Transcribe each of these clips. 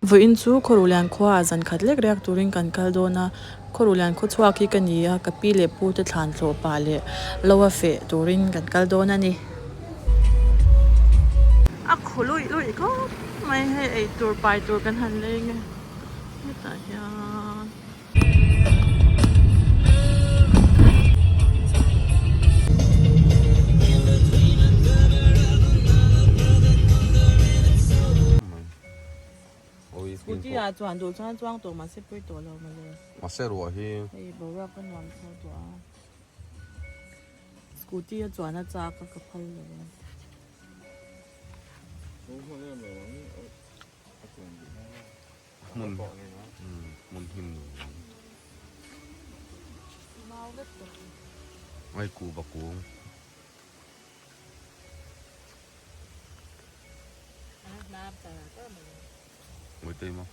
Vawiin chu Khawruhlian khuaah zan khat lek riak turin kan kal dawn a, Khawruhlian khaw chhuak hi ka ni a, ka pi leh pu te thlan thlawh pah leh lo a feh turin kan kal dawn a ni. A khaw luih luih khawp mai hei eitur pai tur kan han leng e hetah hian. Scooty ah chuan duh chuan chuang tawh mahse pawi tawh lo mawle. Mahse ruah hi. Hei boruak a nuam chho tawh a. Scooty a chuan a chak a ka phal lo a. Hmun hmun him nuam. Ai kuhva kung. Ngawih maw?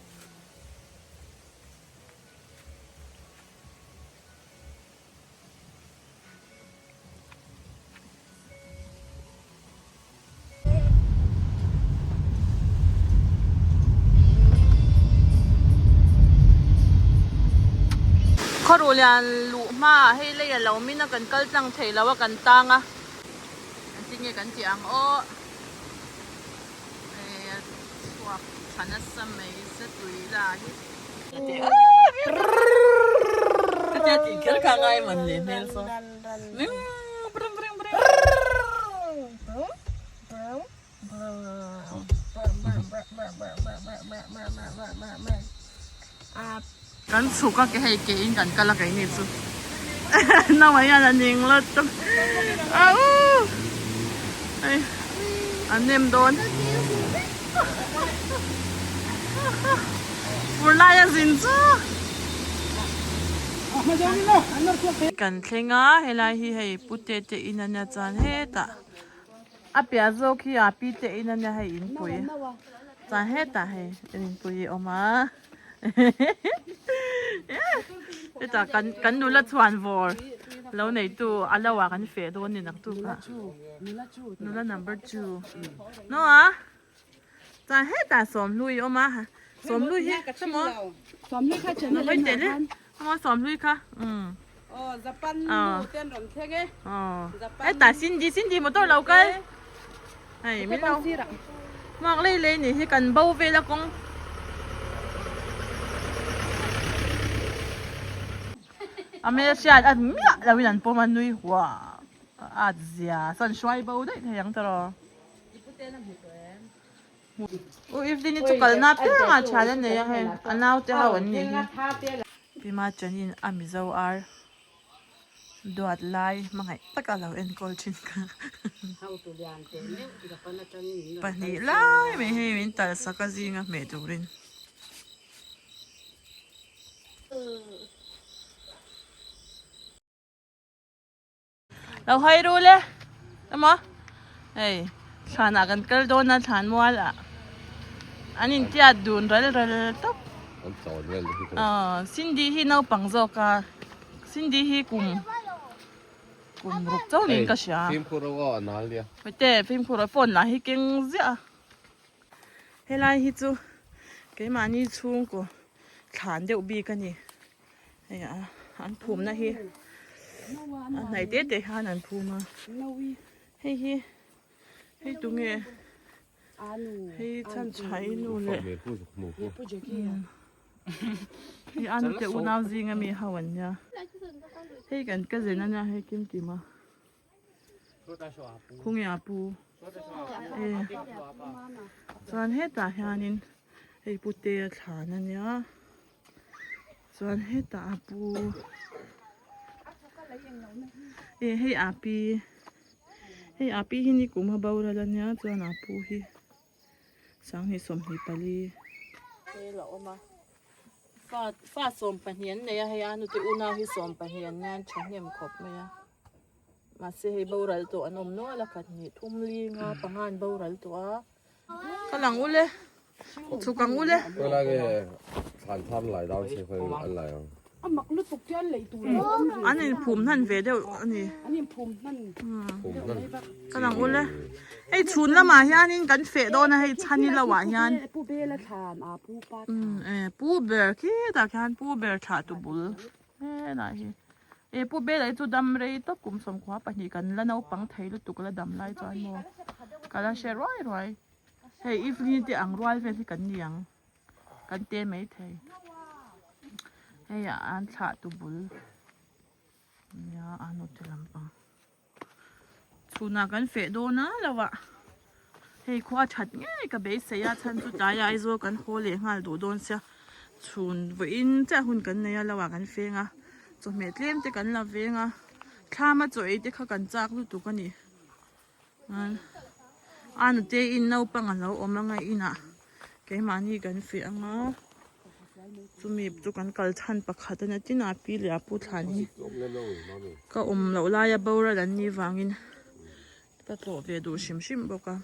Khawruhlian luh hmaah hei lei a lo min a kan kal tlang thei lo a kan tang a engtin nge kan tih ang aw hei a chhuak tha nasa mai se tui la hi ka tia tih kher kha ngai man leh hmel saw. Kan chhuk a ke hei ke in kan kal a keini chu naupang hian a ning lo tawp a u hei an nem dawn fur lai a zin chu. Kan thleng a helai hi hei pute te in ania chuan hetah a piah zawk hi a pi te in ania hei inpui chuan hetah hei inpui a awm a hetah kan kan nula chhuan vawr lo neitu a lo ah kan feh dawn ni naktuk ah nula number 2 no a. Chuan hetah sawmhlui a awm a, sawmhlui hi emaw Sawmhlui kha channel Hawi teh le emaw sawmhlui kha umm Aw Japan nu te an rawn thleng e Aw hetah Cindy Cindy motor lo kal hei min lo hmuak lei lei nih hi kan bo vel a kawng A hmelhriat a miah lo in an pawm a nui huah a at zia chuan hruai bo daih thei ang tawh. U Evelyn-i chu kalna apiangah thian a nei a hei a naute ho an nih hi. Pi Machanin a Mizo ar duat lai hmangaih taka lo enkawl thin kha pahnih lai mai hei min talhsak a zinga hmeh turin. Lo hawi ru le emaw hei thlan ah kan kal dawn a thlan mual ah an in tiat dun ral ral tawp aw Cindy hi naupang zawk a Cindy hi kum kum ruk chauh niin ka hria hete fimkhur a phone lah hi keng ziah a helai hi chu keimahni chhungkaw thlan deuh bik a ni. Hei a an phumna hi a hnaih te te khan an phum a hei hi hei tunge hei chhan chhai nu leh hei anu te unau zinga mi ho an nia hei kan cousin ania hei kim kim a. Khung a pu e chuan hetah hianin hei pute a thlan a nia chuan hetah a pu e hei a pi hei a pi hi nikum a boral a nia chuan a pu hi sanghnih 24 a awm a. Fa fa 12 an nei a hei a nute unau hi 12 an nia an thahnem khawp mai a mahse hei boral tawh an awm nual a khat hnih thum li nga panga an boral tawh a ka lang ule chhuk ang ule Tunlai nge thlan thar lai dang che khawi an lai ang. A mak lutuk chuan lei tur a awm ve. An inphum hnan ve deuh a ni. An inphum hnan deuh mai bak. Ka lang ul e. Hei chhun lamah hianin kan feh dawn a hei chhani lo ah hian. Pu Bela thlan a Pu Pa thlan. E Pu ber khitah khian Pu ber thlah tu bul helai hi. E Pu Bela hi chu dam rei tawp kum 12 kan la naupang thei lutuk la dam lai chuan maw ka la hre ruai ruai. Hei evening te ang rual vel hi kan ni ang. Kan te mai thei. Hei ah an thlah tu bul. Nia a hnute lampang. Chhunah kan feh dawn a lo ah. Hei khua that ngei ka beisei a chhan chu tlai ah Aizawl kan haw leh nghal duh dawn sia. Chhun vawiin chiah hun kan nei a lo ah kan feng a. Chawhmeh tlem te kan la veng a. Thlam a chaw ei te kha kan chak lutuk a ni. A nute in naupang a lo awm anga inah keimahni kan feh anga chumi chu kan kal chhan pakhat a nia tin a pi leh a pu thlan hi ka awm loh laia boral an nih vangin ka tlawh ve duh hrim hrim bawk a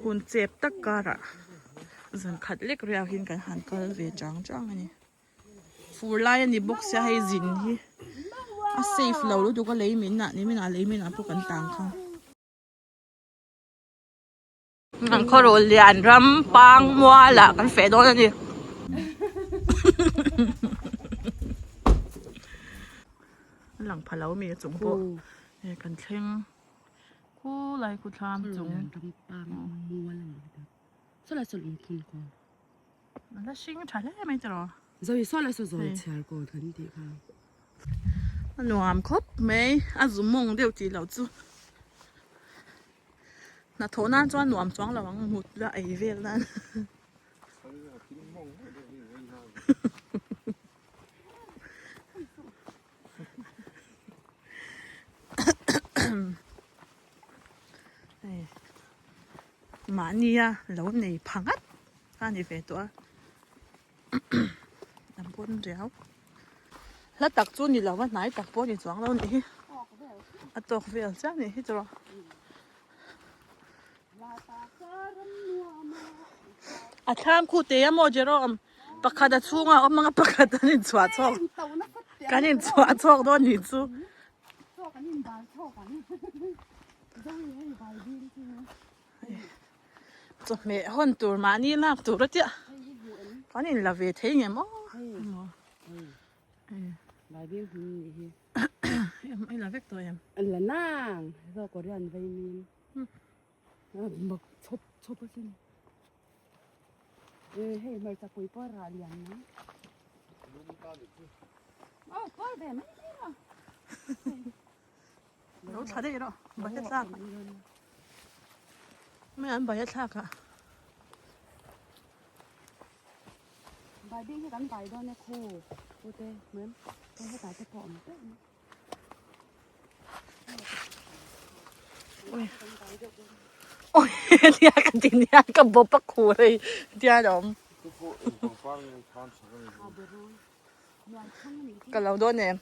hun chep tak karah zan khat lek riak in kan han kal ve chang chang a ni. Fur lai a ni bawk sia hei zin hi a safe lo lutuk a lei min ah nimin ah lei min ah pawh kan tang kha. An khaw lian ram pang mual ah kan feh dawn a ni. A lang pha lo mi a chung pawh he kan thleng khulai khu thlam chung. Ram pang mual a ni. Saw lai saw lungphun kaw. A la hring tha hle mai tiraw. Zawi saw lai saw zawi chhiar kaw kan tih kha. A nuam khawp mai a zu mawng deuh tih loh chu. Hnathawh nan chuan nuam chuang lo ang mut la ei vel nan. Mahnia lo nei pha ngat a ni ve tawh a a bawn riau hla tak chu ni lo a hnai tak pawh a ni chuang lo a nih hi a tawk vel chiah a nih hi tawh a thlam khu te a maw Jerome pakhat a chhungah a awm ang a pakhat an inchhuah chhawk kan inchhuah chhawk dawn nih chu. Chawhmeh hawn tur mahni lak tur a tia kan in la ve thei nge maw i la vek tawh em la nang zo korean vei min mak chhawp chhawp a sin e hei hmarcha pui pawh rah lian mai aw tuar ve mai mai a Lo thla daih rawh bahia thlak mai an bahia thlak ah. Bai bing hi kan bai dawn e khu pute mem hei hetah te pawh awm teuh mai. Ui ui nia ka ti nia ka bawp a khur hei tian a awm. Ka lo dawn em.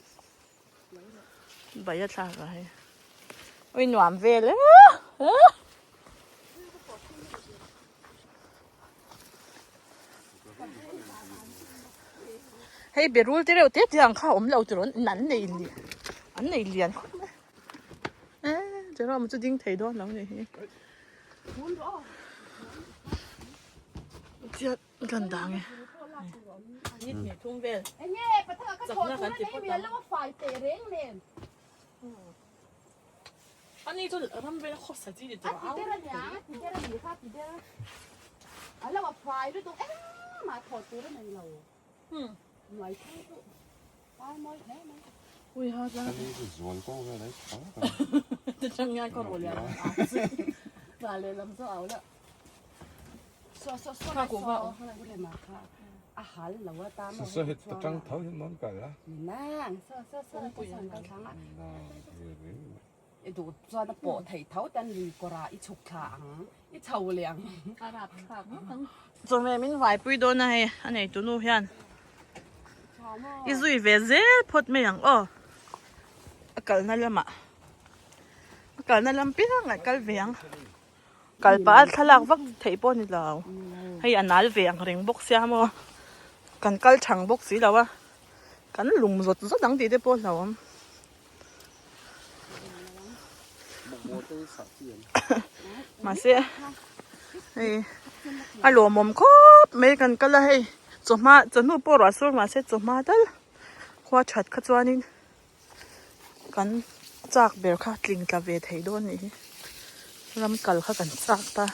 Bai a thlak a hei. Ui nuam vel e. Hei berul te reuh te te ang kha awm lo tiraw an nei lian an nei lian khawp mai. E Jerome chu ding thei dawn lo ni hi. Chiat. Kan dang e. Ni hnih thum vel. Chakna kan ti phawt ang. Ani chu ram vel a khawsa chi ni tawh a. Ui ha tlang. Ani chu zual ko vel ai tha. Ti chang ngai ko ro lian. Ba le lam chu au la. Kha kuh va awm. Sa het ta tang tho hian mawn kal a. I duh chuan a pawh theih tho tan lui kawrah i chhuk thla ang, i chho leh ang. A rap thlak ngawt ang. Chawhmeh min vaipui dawn a hei a neitu nu hian i zui ve zel phawt mai ang aw. A kalna lamah a kalna lam piang ah kal ve ang. Kal pah a thlalak vak theih pawh a ni lo. Hei a nal ve ang reng bawk sia maw. Kan kal thang bawk si lo a. Kan lum zawt zawt ang tih te pawh hlauhawm. Mahse hei a lawmawm khawp mai kan kal a hei chawhma chawhnu pawh ruah sur mahse chawhma tal khua that kha chuanin kan chak ber kha tling tla ve thei dawn a nih hi ram kal kha kan chak ta.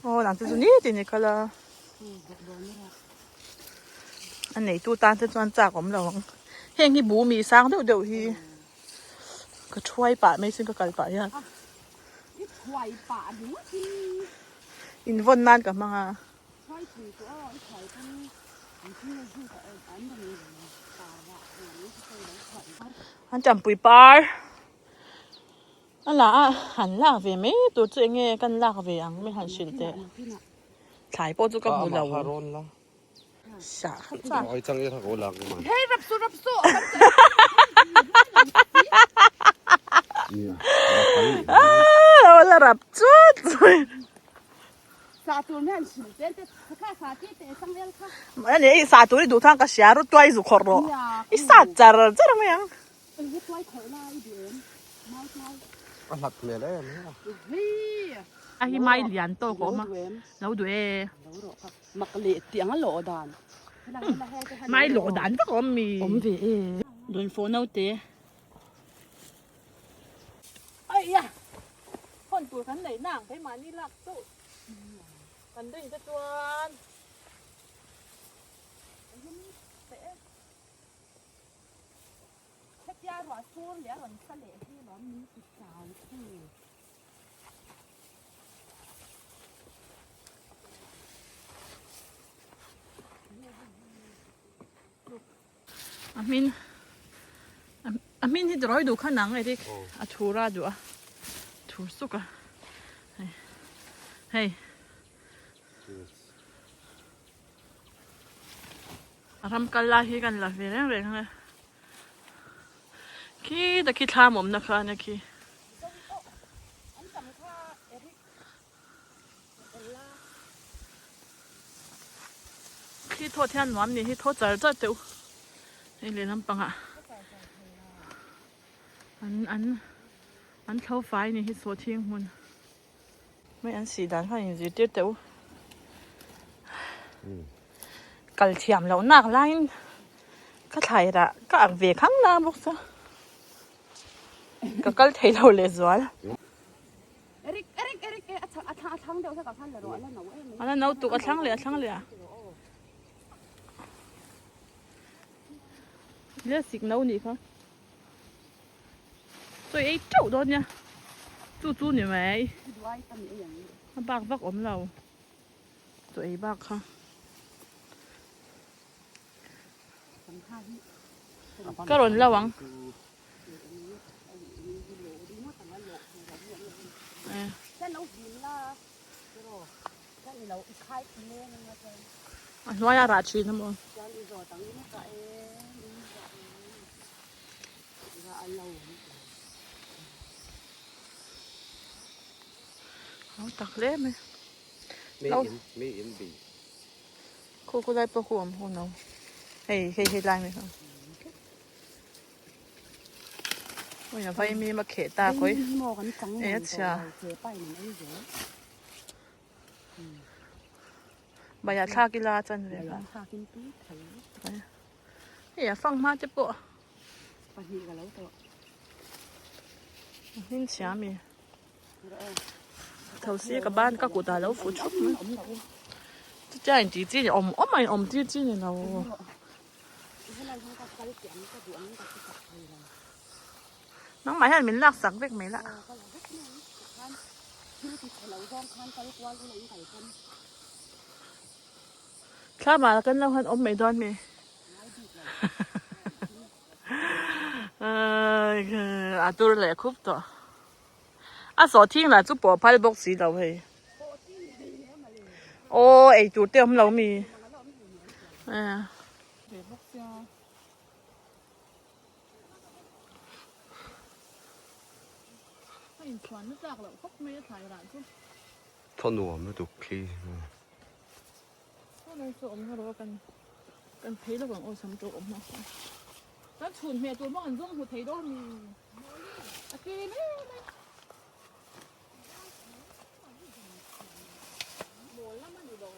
Aw dang te chu nitin i kal a a neitu tan te chuan chak awm lo ang heng hi bu mi sang deuh deuh hi ka thuai pah mai sin ka kal pah hian in vawn nan ka hmang a an champui par. A la a, han lak ve mai tur chu enge kan lak ve ang mi han hrilh teh. Thlai pawh chu ka hmu lo. Sah kha chak. Hei rap su rap su. Ah, la rap chut. Sa tur mi han hrilh teh te kha sa ti teh sang vel kha. Ani ei sa tur i duh thang ka hria ru tuai zu khawrh rawh. I sa char char mai ang. A hi mai lian tawk a awm a, lo duh e. Mai lawh dan vak a awm mi. Dawnfawh naute. Aiya! Hawn tur kan neih nang keimahni lak chauh kan rin te chuan. Hetia ruah sur leh a rawn tla leh hi lawm min ti chau chu. A hmin a hmin hi tirawi duh kha nang Eric a thur a duh a thur suk a hei hei. A ram kal lai hi kan la ve reng reng a khi ta khi thlam awmna kha ania khi. Khi thawt hian nuam ni hi thaw char char teuh hei lehlam pangah an an an thlo fai ni hi sawhthing hmun. Mai an sih dan khan inzirtir teh u. Kal thiam loh nak laiin ka thlai rah ka ak ve khang la bawk sa. Ka kal thei lo leh zual. A la no tuk a thlang leh a thlang leh a. Le sik no nih kha. Chawi ei teuh dawn nia chu chu ni mai a bak vak awm lo chaw ei bak kha ka rawn lo ang a hnuai a rah thin a maw. Hau tak hle mai. Mi in bi. Khu khu lai pawh khu awm hun lo. Hei hei hei lai mai kha. Ui a vai mi ma kheh ta koi. E a chhia. Baya thlak ila chan ve kha. Hei a fang hma te pawh. Pahnih ka lo tawh. A hmin chhia mi. Tho si ka ban ka kut ah lo fu thup mai. Chutia in tih chi ni awm awm a in awm tir chi ni lo. Nangmah hian min lak sak vek mai lah. Thlamah kan lo han awm mai dawn mi. A tur leh khup tawh. A sawh thing lah chu pawh phal bawk si lo hei. Aw ei tur te awm lo mi. Thaw nuam lutuk thli. Lai chu awm hna lo a kan kan phei lo ang aw sam tawk awm hna kha. Kan chhun hmeh tur bawk an zawng hmu thei dawn mi. A tlem em mai. Mawl lam a ni lo.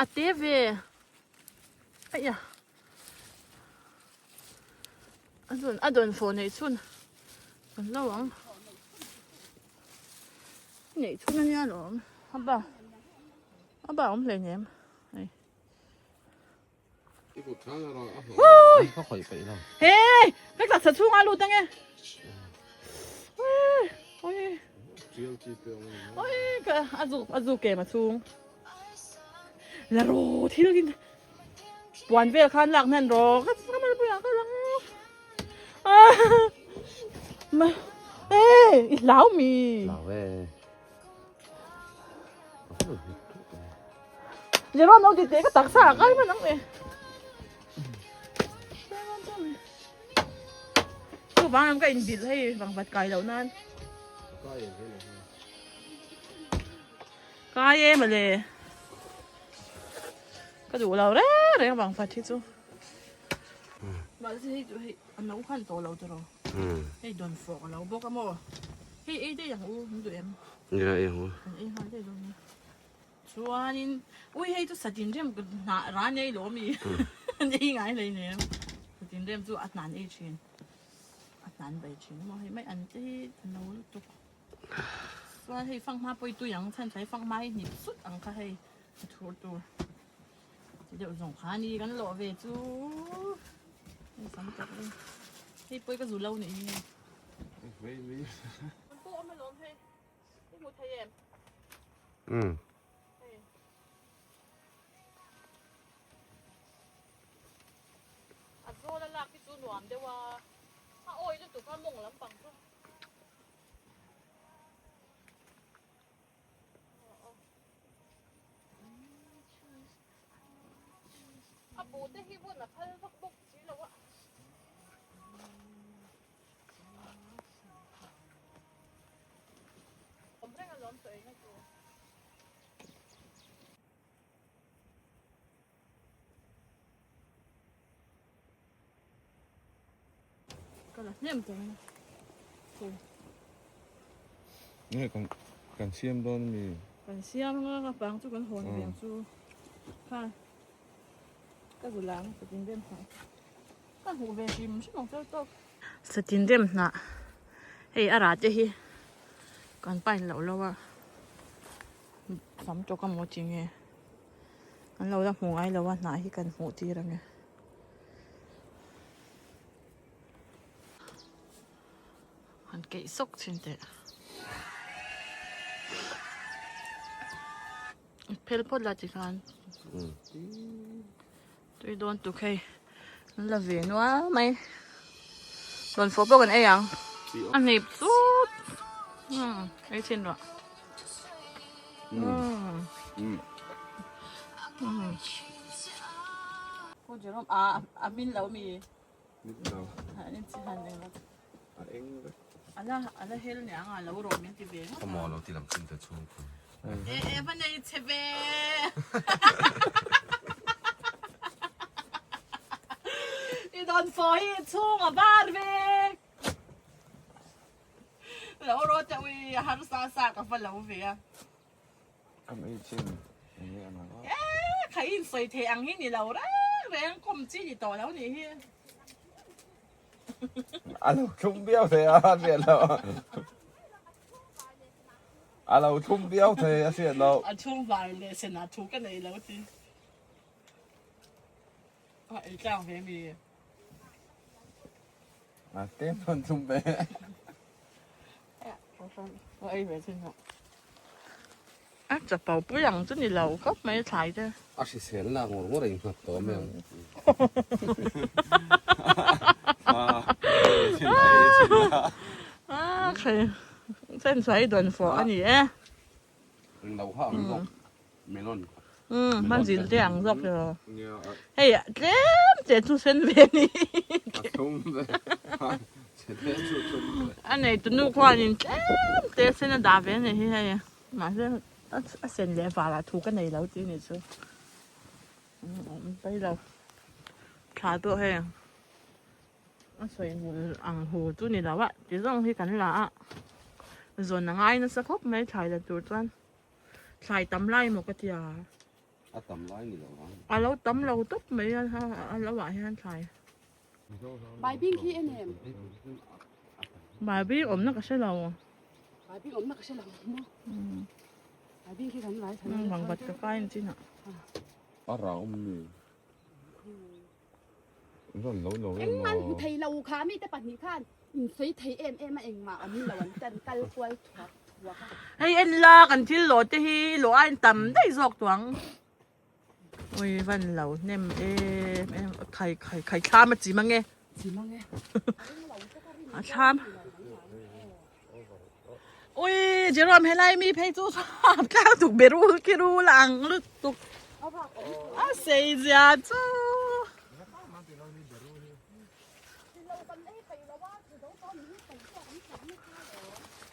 A te ve. Aia. A dawn a dawn fawh neih chhun kan lo ang. Neih chhun ania lawm. A ba a ba awm hleinem. Hei. Hey! Ka taksa chhunga lut ange. Oi. Oi ka azu azu ke ma chhung. La ro thil in puan vel khan lak hnan ro ka ka mal puiah ka lang. Ma hey i hlau mi. Hlau e. Jerome lo ti teh ka taksa ah kai hman ang e. Chu vang lam ka in bilh hei vangvat kai loh nan. Kai e mawle. Ka duh lo reng reng vangvat hi chu. Mahse hei chu hei a no khan tawh lo tawh ro. Hei dawn fawk a lo bawk a maw? Hei ei daih ang u, an duh em? Nia ei ang u. Kan ei nghal daih dawn nia. Chuanin ui hei chu satin rem ka hnah ran ei lo ami? An ei ngai hlei nem. Satin rem chu a hnan ei thin. A hnan bai thin a maw hei mai an te hi a no lutuk. Chuan hei fanghma pawh i tui ang chhan thlai fanghma hi hnip sut ang kha hei a thur tur. Ti deuh zawng kha ni kan lawh ve chu hei sam tak ve hei pawh ka zu lo nih hi pawh awm alawm hei i hmu thei em hei a zawl a lak hi chu nuam deuh a a awi lutuk a mawng lampang chu. A bu te hi hun a phal vak bawk si lo a. Awm reng alawm chaw eina tur. Ka la hnem tawh mai a. Nge kan kan siam dawn ami? Kan siam anga ka pang chu kan hawn ve ang chu. Kha ka zu lang satin rem hnah. Ka hmuh ve hrim hrim ang fel tawk. Satin rem hnah hei a rah te hi kan pain loh lo a. Sam tawk a maw chi nge? An lo la hmu ngai lo a hnah hi kan hmuh tir ang e. Han keih sawk thin teh. Phel phawt la ti khan. Tui dawn tuk hei. An la ve nual mai. Rawn fawh pawh kan ei ang. A hnip chut. Ei chhin rawh. Pu Jerome a a min lo mi. Min lo. Han in chi han eng lo. A eng vek. Ala ala hel ni ang a lo rawh min ti ve ngawt. Khawmaw lo ti lam chin ta chhung khu. E e va nei che ve. I dawn fawh hi chhung a var vek. Lo rawh teh ui a harsa sa ka va lo ve a. Kam ei chin eng nge ang a. E kha in sawi thei ang hi ni lo reng reng kawm chi ni tawh lo nih hi. A lo thlum viau thei a a hriat loh. A lo thlum viau thei a hriat loh. A chhung var leh senah thu ka nei lo ti. A ei tlang ve mi. A tlem chuan thlum ve. A ei ve chin hawh. A chapo pui ang chu ni lo khawp mai thlai te. A hrisel na ngawr ngawr a innghat tawh mai ang. A khai chen chhuah i dawn fawh a ni e. Eng lo kha ang zawk melon. Umm hmanzil te ang zawk emaw. Hei tlem te chu sen ve ni. A thlum ve. Che tlem chu thlum ve. A nei tunu khuanin tlem te sen a dah ve a ni hi hei. Mahse a sen leh valah thu ka nei lo tih ni chu awm phei lo. Thla pawh hei a sawi hmul ang hu chu ni lo a ti zawng hi kan la a zawn a ngai nasa khawp mai thlai la tur chuan thlai tam lai maw ka tia. A tam lai ni lo ang. A lo tam lo tawp mai a a lo ah hian thlai. Baibing khi en em? Baibing awmna ka hre lo. Baibing awmna ka hre lo maw? Baibing khi kan vai thana. Bang bat ka kai in chin ah. A rang awm ni. Ran lo lo em Engman hmu thei lo kha mi te pahnih khan in sawi thei em em a engmah awm lo an tan kal kual thuak thuak a. Hei en la kan thil lawh te hi lawh a in tam daih zawk tuang. Ui van lo hnem em em khai khai khai thlam a chim ange. Chim ange. A thlam. Ui Jerome helai mi phei chu sap tlang tuk berul kirul ang lutuk. A sei zia chu.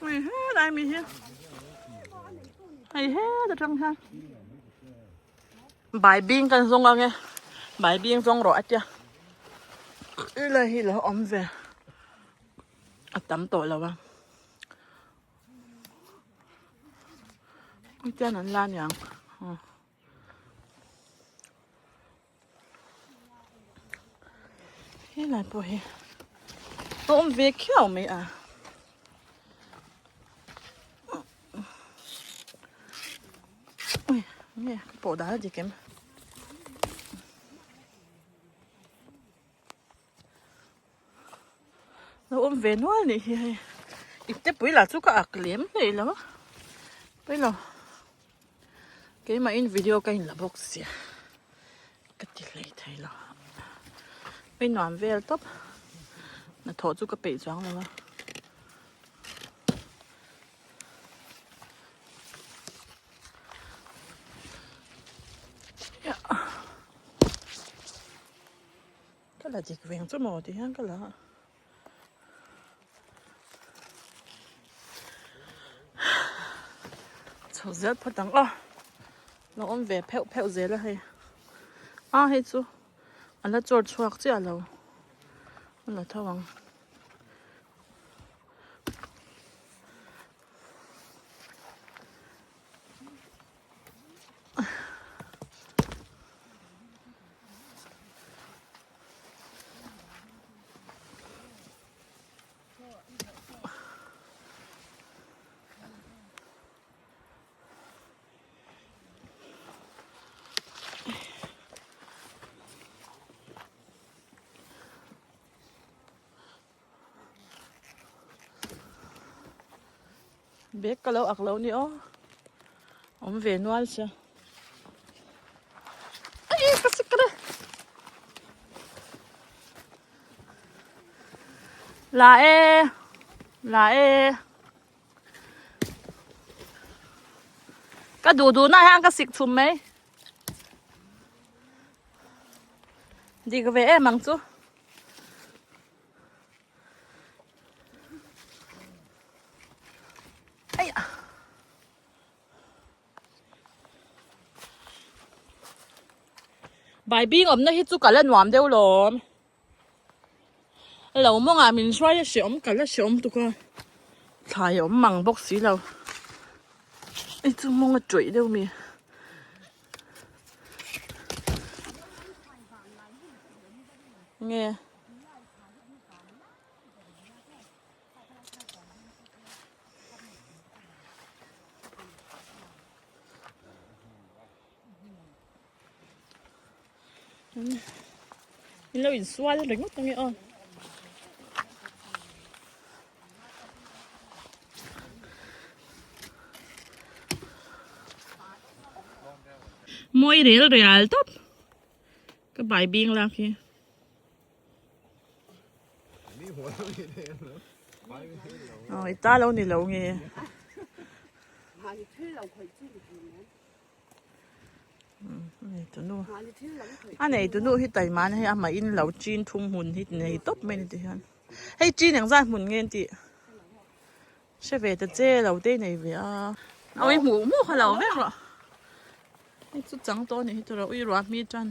Ui helai mi hi. Hei heta tang hian baibing kan zawng ang e baibing zawng rawh a tia ila hi lo awm ve a tam tawh lo a tian an la aniang Helai pawh hi a awm ve khiau mai a. Ui nge ka pawh dan a dik em? Lo awm ve nual nih hi hei iptepui lah chu ka ak lem hlei lo a pailo keimahin video ka inla bawk sia ka ti hlei thei lo hei nuam vel tawp hnathawh chu ka peih chuang lo a. Ka la dik veng chu maw ti hian ka la a. Chho zel phawt ang aw. Lo awm ve pheuh pheuh zel a hei. A hei chu a la chawr chhuak chiah lo. A la tho ang. Bag ka lo ak lo ni aw awm ve nual sia ai ka sik ka la e la e ka duh duh na hian ka sik chhum mai dik ve em ang chu. Baibing awmna hi chu kal a nuam deuh lawm. Lo mawngah min hruai a hreawm kal a hreawm tuk a. Thlai a awm mang bawk si lo. Hei chu mawng a tawih deuh mi. Nge. Min lo insual ringawt ange aw. Mawi rel real tawp. Ka bai bing lak hi. Aw i ta lo ni lo nge. A nei tunu hi taima na hei a mah in lo chin thum hmun hi nei tawp mai ni ti hian. Hei chin engzat hmun nge an tih hre ve ta che lo te nei ve a. Ui hmuh hmuh kha lo vek rawh. Hei chu chang tawh anih hi tura ui ruah hmi tan.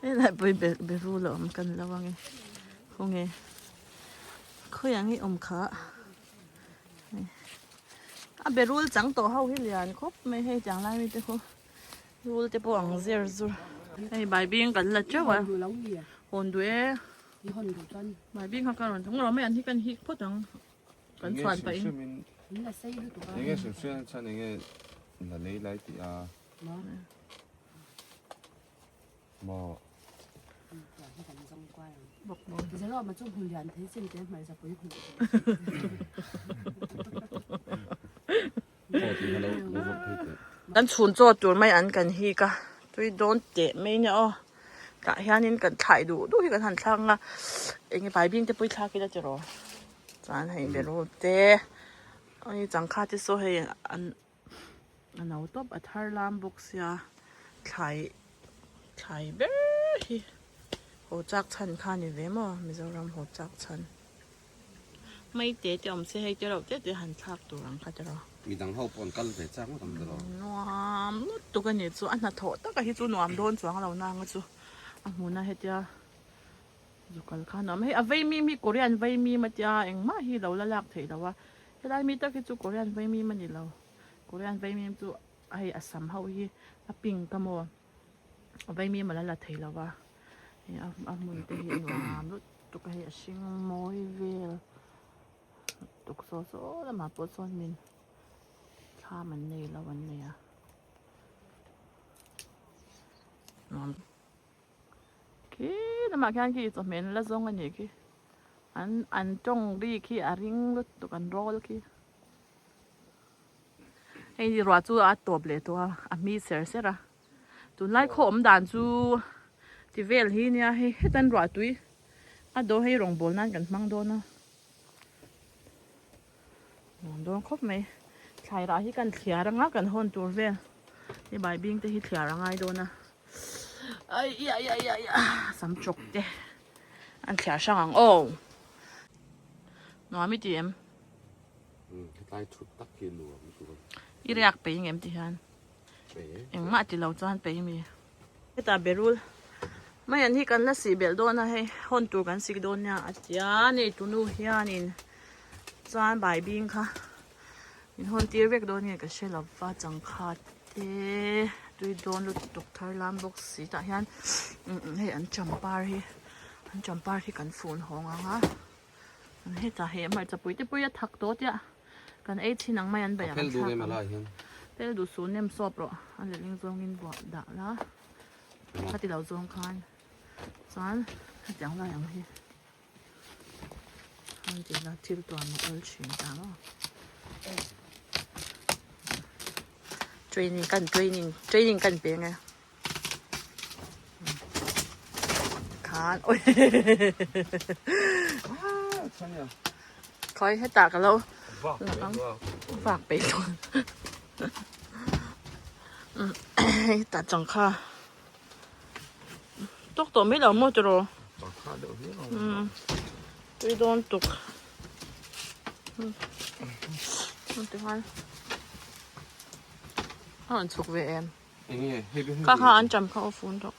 Hei lai pawh hi be rul a awm kan lo ang e. Khawnge khawi ang hi awm kha. A be rul chang tawh ho hi lian khawp mai hei tiang lai mi te khu. Rul te pawh ang zer zur. Hei baibing kan la teuh a. Hawn duh e. Baibing kha ka rawn thawng lo mai an hi kan hik phawt ang. Kan chhuan pah in. Enge hrim hrim chuan enge la lei lai tih a. Maw. Kan chhun chaw tur mai an kan hik a, tui dawn teh mai nia aw. Tah hianin kan thlai duh duh hi kan han thlak ang a, eng nge baibing te pawh hi thlak ila tiraw. Chuan hei berul te, hei changkha te saw hei an a no tawp a thar lam bawk sia, thlai thlai ber hi haw chak chhan kha a ni ve maw Mizoram haw chak chhan. Mai te te awm se hei te reuh te te han thlak tur ang kha tiraw. Midang ho pawh an kal ve chak ngawt ang tiraw. Nuam lutuk a ni chu a hnathawh taka hi chu nuam dawn chuang lo nang a chu a hmuna hetia zu kal kha nuam hei a vaimim hi Korean vaimim a tia engmah hi lo la lak theih loh a helai mi tak hi chu Korean vaimim a ni lo Korean vaimim chu hei a sam ho hi a pink a maw. Vaimim a la la thei lo va hei a hmun te hi a nuam lutuk a hei a hring mawi vel lutuk saw saw lamah pawh sawn min thlam an nei lo an nei a nuam khi lamah khian khi chawhmeh an la zawng a nih khi an an tawng ri khi a ring lutuk an rawl khi. Hei ruah chu a tawp leh tawh a, a hmi ser ser a. Tunlai khaw awm dan chu ti vel hi nia hei hetan ruah tui a daw hei rawngbawl nan kan hmang dawn a. Nuam dawn khawp mai. Thlai rah hi kan thliar anga kan hawn tur vel. Hei baibing te hi thliar a ngai dawn a. Ai ia ia ia ia sam chawk te an thliar hrang ang aw. Nuam i ti em? Hetlai thut tak hi nuam lutuk a. I riak pei ngem ti hian. Engmah ti lo chuan pei mi. Hetah berul mai an hi kan la sih belh dawn a hei hawn tur kan sik dawn nia a tia nei tunu hianin chuan baibing kha min hawn tir vek dawn nge ka hre lo va changkha te tui dawn lutuk thar lam bawk si tah hian hei an champar hi an champar hi kan fun hawng ang a. Hetah hei hmarcha pui te pui a thak tawh tia kan ei thin ang mai an bei ang Fel duh em alai hian. Fel duh su nem sawp rawh a letling zawngin buah dah la ka ti lo zawng khan chuan hetiang lai ang hi han ti la thil tuam a awl thin ta maw training kan training training kan peng e. Khan oi Khoi hetah ka lo vak peih dawn hetah changkha tawk tawh mai lo maw tiraw tui dawn tuk a rawn chhuk ve em. Kha kha an cham kha aw fun tawh.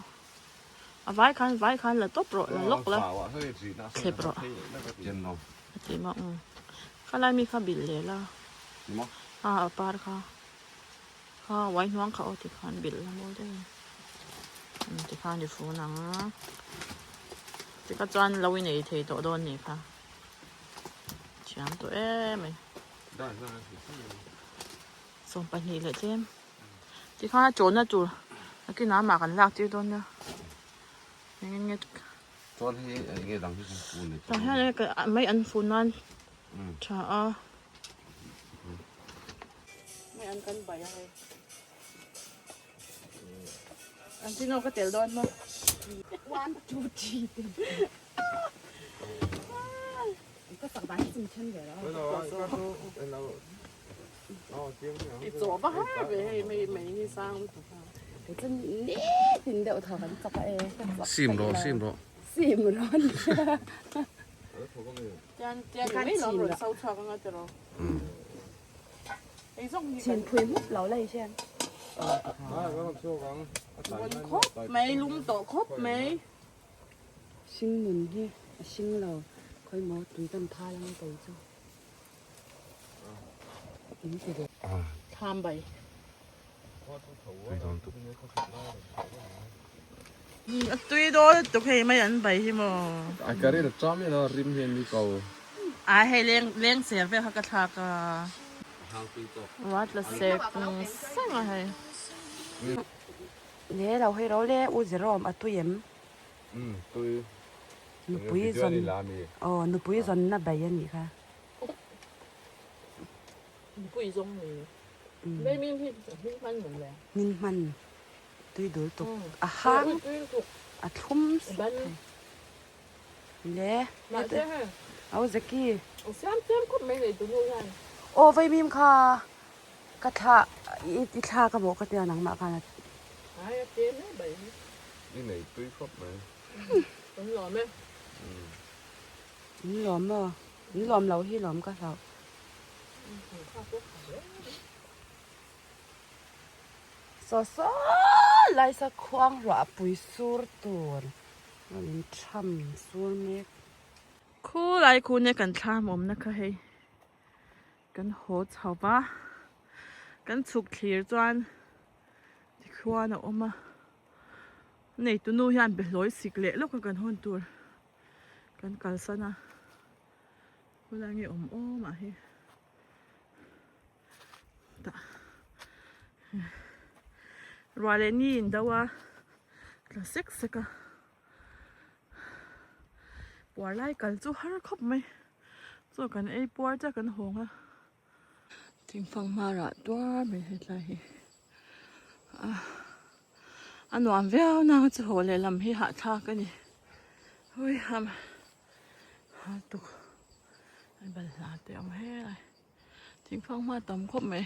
A vai khan vai khan la tawp rawh la lawk la thlep rawh. A ti maw umm. Kha lai mi kha bilh leh la. A a par kha. Kha uai hnuang kha aw ti khan bilh la mawi deuh in. Umm ti khan i fun ang. Tikha chuan lo i nei thei tawh dawn ni kha. Thiam tawh em mai. 22 leh tlem. Tikhan a chawnna tur nakinah amah kan lak tir dawn nia. Engin nge Chuan hei eng nge dang hi kan fun leh Tah hian mai an fun nan tha a. Mai an kan bai a hei. An tino ka tel dawn maw. 1 2 3 te. Ka sak dan hi chu mi then ve lo. I chaw va har ve hei mei mei hi sang lutuk a. Kei chu nitin deuh thaw kan chak a e. Sim rawh sim rawh. Sim rawh a nia. Chhin phui mup lo la i hriat. Khawp mai lum tawh khawp mai. Hring nun hi a hring lo khawi maw tui kan thal ang kei chu. In ti ve. Tham bai. A tui dawn lutuk hei mai an bai hi maw. A ka rin a cham hian a rim hian mi ko. A hei leng leng ser vel kha ka thlak a. Ruat la sek seng a hei. Le lo hei ro le u Jerome a tui em? Umm tui. Nupui zawn aw nupui zawnna bai a nih kha. Nupui zawng ni. Mai min hi hmin hman maw le. Hmin hman tui dul tuk a hang a thlum sup thei. Le au Zaki. Siam siam khawp mai nei tunu hian. Aw vaimim kha ka thla i thla ka mawh ka tia nangmah khan a. Ai a tlem e bai hi. I nei tui khawp mai. Kan lawm e. In lawm maw? In lawm lo hi lawm ka hlauh. Saw saw laisa khuang ruah pui sur tur rawn in tham sur mek. Khulai khu nia kan thlam awmna kha hei kan haw chho va kan chhuk thlir chuan tikhuan a awm a neitu nu hian behlawi sik leh lawk a kan hawn tur kan kalsan a. Khawlai nge awm awm ah hi tah ruah leh ni in do a tla sek sek a puar lai kal chu har khawp mai chaw kan ei puar chiah kan hawng a thingfang hmarah tuar mai hetlai hi a nuam viau nang chu haw leh lam hi hahthlak a ni hui ham. Ha tuk an balhla te a awm helai thingfang hma tam khawp mai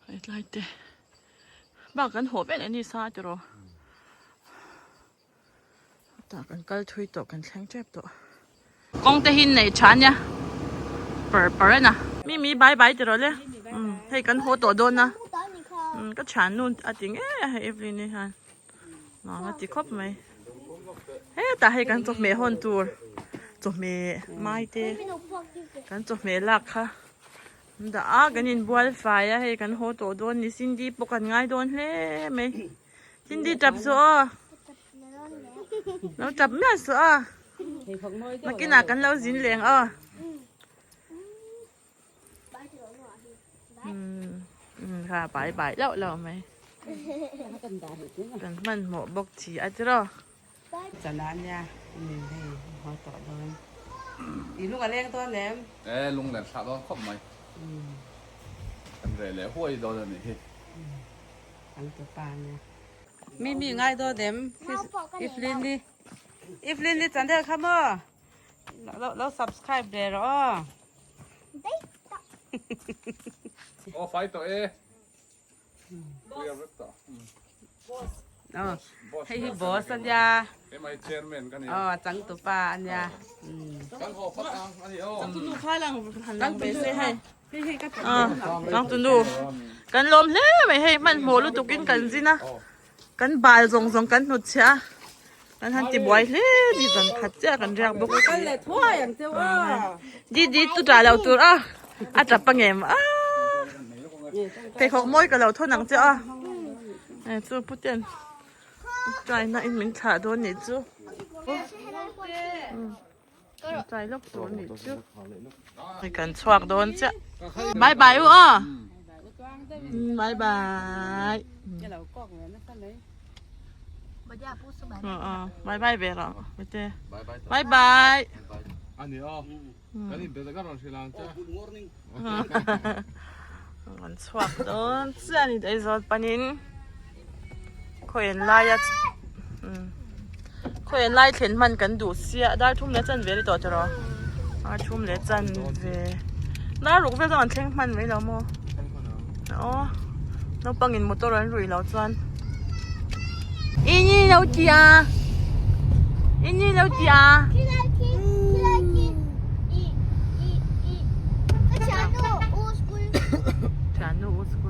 hetlai te bak kan haw vel ani sa tiraw tah kan kal thui tawh kan thleng tep tawh kawng te hi nei tha ania par par a na mimi bye bye tiraw le hei kan haw tawh dawn a ka thiannu a ti ngei a hei Evelyn-i hian. Nuam a ti khawp mai. Hetah hei kan chawhmeh hawn tur chawhmeh mai te kan chawhmeh lak kha an dah a kan inbual fai a hei kan haw tawh dawn ni Cindy pawh kan ngai dawn hle mai Cindy tap suh aw lo tap miah suh a nakinah kan lo zin leng aw. Kha bai bai loh loh mai kan hmanhmawh bawk chi a tiraw. Chana ania hei haw tawh dawn i lung a leng dawn em? E lung len thlah dawn khawp mai kan reh leh huai dawn a nih hi. Kan tupa ania. Mi mi ngai dawn em? Iflin-i Iflin-i channel kha maw lo subscribe ve rawh aw. Aw fai tawh e. Clear vek tawh. Boss. Hei hi boss ania. He mai chairman ka nia. Aw changtupa ania. Kan haw phawt ang ani aw. Changtunu kha lang han lang ve se hei. Changtunu kan lawm hle mai hei hmanhmawh lutukin kan zin a. Kan bal zawng zawng kan hnut chhiah a, kan han ti buai hle ni zan khat chiah kan riak bawk a si. Didi chu tah loh tur a, a tap a ngem a, pheikhawk mawi ka lo thawn ang che a, hei chu Puten try na in min thlah dawn nih chu. Try lawk tur nih chu. Kan chhuak dawn chiah. Bye bye u aw. Bye bye. Bye bye ve rawh. Bye bye. Ani aw. Kan in bel ka rawn hrilh ang che. Good morning. Kan chhuak dawn chiah ani Aizawl panin khawian laia khawian lai thlen hman kan duh sia dar thum leh chanve a ni tawh tiraw dar thum leh chanve dar ruk vel chuan an thleng hman mai lo maw aw naupangin motor an ruih loh chuan. Ini lo ti a ini lo ti a. Thiannu u school.